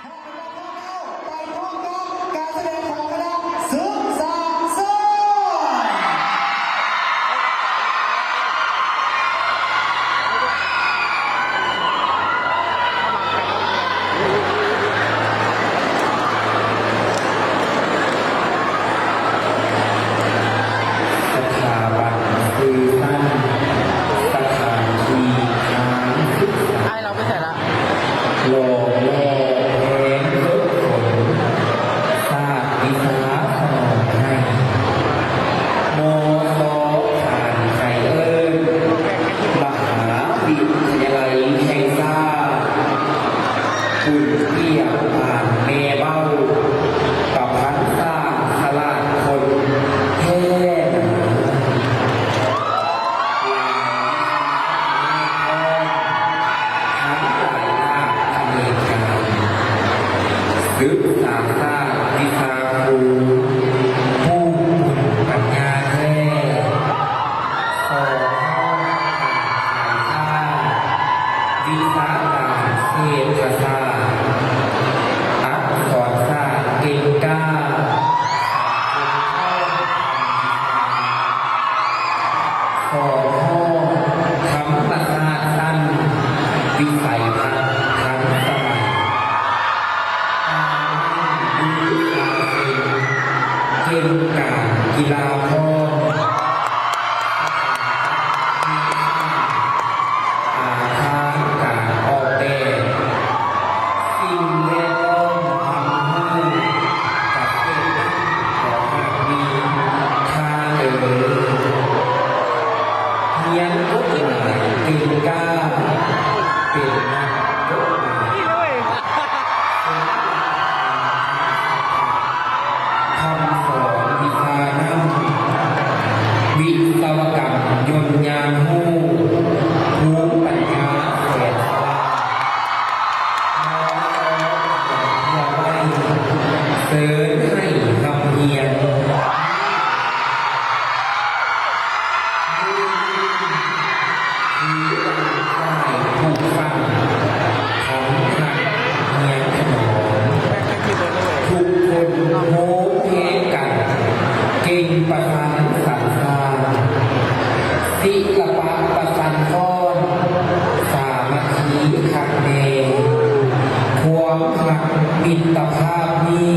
ໄປພ້ອມກັບການສະແດງຂອງຄະນະສຶກສາເຊີນ. ສະຖາບັນສື່ຊັ້ນ ສະຖານທີ່ທາງສຶກສາ ອ້າຍລາວໄປໃສລະ? ຫຼໍ່ຫຼໍ່ແພງຝຶກຝົນ ສາດວິຊາສະໜອງໃຫ້ ມສ ຂານໄຄເອີ້ນ ມະຫາວິທະຍາໄລແຫ່ງຊາດ ບຸນປຽບປານແມ່ເວົ້າ ປະພັນສ້າງສະຫຼາດຄົນແທ້ນາ. ທັງຫຼາຍໜ້າອະເນກການ ສຶກສາສາດວິຊາຄູ ຜູ້ບຸນປັນຍາແທ້ ສອນເຮົາການຂາຍຄ້າ ວິຊາການເສດຖະສາດ ອັກສອນສາດເກັ່ງກ້າ ສັງຄົມເທົ່າ ສອນຮອດທຳມະຊາດສັ້ນ ວິໄສທັດທັນສະໄໝ ຕາມດ້ານວິຊາເສັງ ເກັ່ງການກິລາພ້ອມ ອາຄານການອອກແບບ ສິ່ງແວດລ້ອມ ຄວາມຮູ້ ກະເສດ ຂໍຫາກມີທ່ານເອີຍ ຮຽນກົດໝາຍເກັ່ງກ້າ ເປັນນັກກົດໝາຍ ຄຳສອນວິຊານຳ ວິສະວະກຳຍົນຍານຮູ້ ພູມປັນຍາແສນສະຫຼາດ ມສ ເພື່ອໄວ້ ເຊີນໃຫ້ຮ່ຳຮຽນ ຄືດັ່ງຝ່າຍຜູກຝັງ ທຳຮັກຮຽນຖະໜອມ ທຸກຄົນໂຮມແຮງກັນ ເກັ່ງປະສັນສັນສານ ສິລະປະປະສັນຟ້ອນ ສາມັກຄີຄັກແນ່ ຄວາມຮັກມິດຕະພາບນີ້